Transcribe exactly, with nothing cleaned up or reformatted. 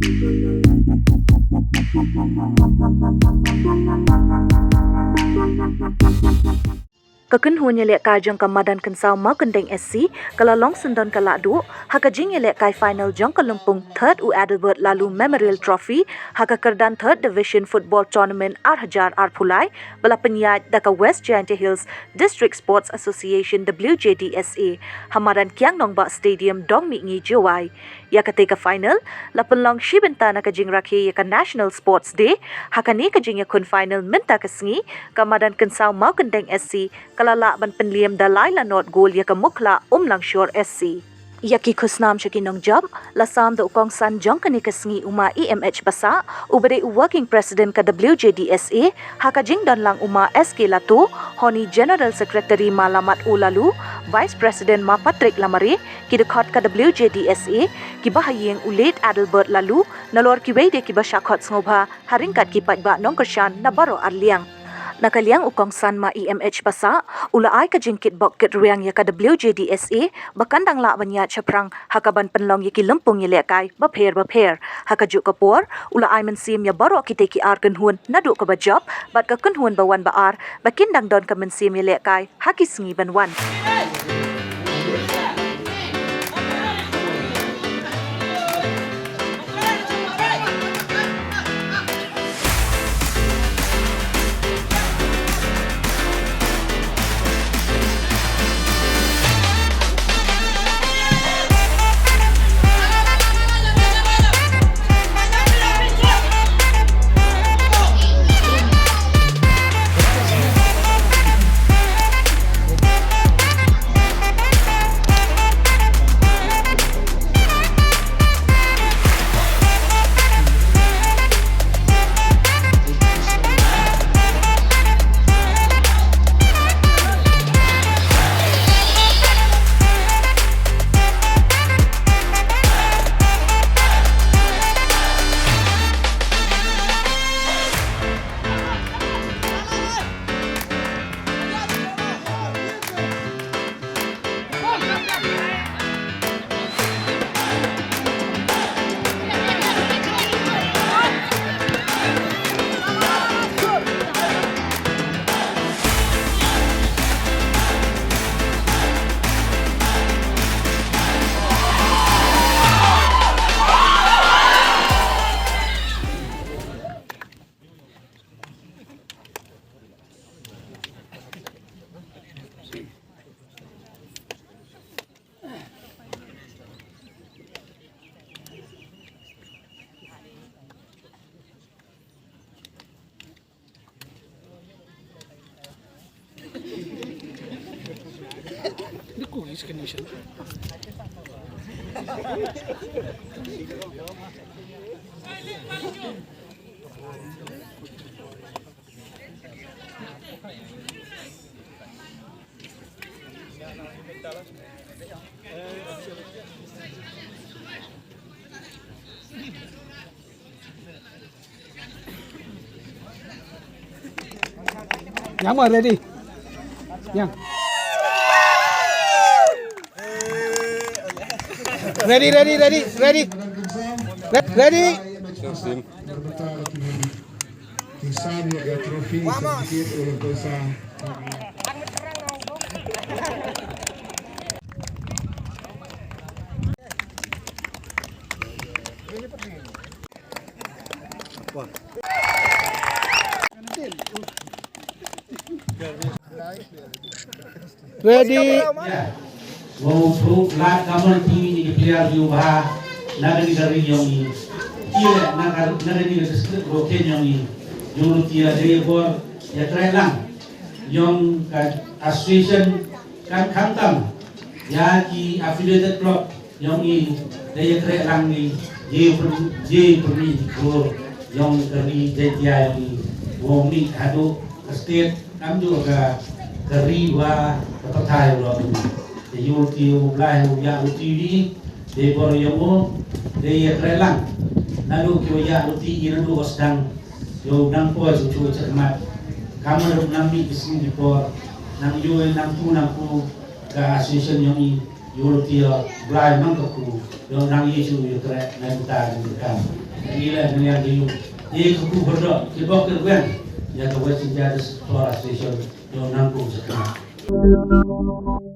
Ka kynhun ïalehkai jong ka Madan Kynsaw Mawkyndeng S C ka la long syndon ka lahduh ha ka jingïalehkai final jong ka lympung third U Adelbert Laloo Memorial Trophy ha ka kyrdan Third Division Football Tournament ar hajar arphew lai ba la pynïaid da ka West Jaintia Hills District Sports Association, W J D S A, ha madan Kiang Nangbah Stadium, Dongmihsngi, Jowai. Ïa katei ka final la pynlong shi bynta na ka jingrakhe ïa ka National Sports Day. Ha kane ka jingïakhun final mynta ka sngi, ka Madan Kynsaw Mawkyndeng S C ka la lah ban pynliem da lai la nod gol ïa ka Mukhla Umlangshor S C. Ïa ki khusnam sha ki nongjop la sam da u kongsan jong kane ka sngi, u Ma E M H Passah, uba dei u Working President ka W J D S A, ha ka jingdonlang u Ma S K Lato, Hony General Secretary Ma Lamat O Laloo, Vice President Ma Patrick Lamare, ki dkhot ka W J D S A, ki bahaïing u Late Adelbert Laloo, nalor kiwei de kiba shah khot sngewbha ha ryngkat ki paidbah nongkyrshan na baroh arliang. Na ka liang u kongsan Ma E M H Passah u la ai ka jingkitbok kitrwiang ïa ka W J D S A ba kan dang lah ban ïaid shaphrang ha kaban pynlong ïa ki lympung ïalehkai bapher bapher. Ha kajuh ka por u la ai mynsiem ïa baroh kitei ki ar kynhun naduh kaba jop bad ka kynhun ba wan ba ar ba kin dang don ka mynsiem ïalehkai ha ki sngi ban wan. Yang mah ready. Yang. Ready, ready, ready, ready. Re-, ready. Ready. Wow, bro, lad kamon ti ni ki player yu bha na ka ni ka ri yong ni. Ki na ka, na ka ni ka district ro ken yong ni. Yung lu tia de bor ya kre lang. Yong ka association kan khamtam ïa ki affiliated club yong i da ïakhreh lang ni, ye pyn-, ye pynmih jingkhur yong ka ri Jaintia yong i. Wong mih haduh ka state, kam juh ka, ka ri wa ka pyrthai wa pynmih. Te ïoh ki u Blai u ïa u ti wi, te bor yong u, te ïakhreh lang. Naduh ki u ïa u ti i naduh u sdang, ïoh nang poi shu shu chakhmat. Kam ruh nang mih ki sngi ki por, nang ïoh nang tu nang ku ka association yong i. Ïoh lynti ïa u Blai man ka kpu, ïoh nang ïa shu ïa treh na ka bynta ka jingkyrkhu. Ngi leh ngi ïa ka ïoh ïa ka kpu bynta ki bok ki rweng ïa ka West Jaintia District Football Association, ïoh nang kum sa kynnoh.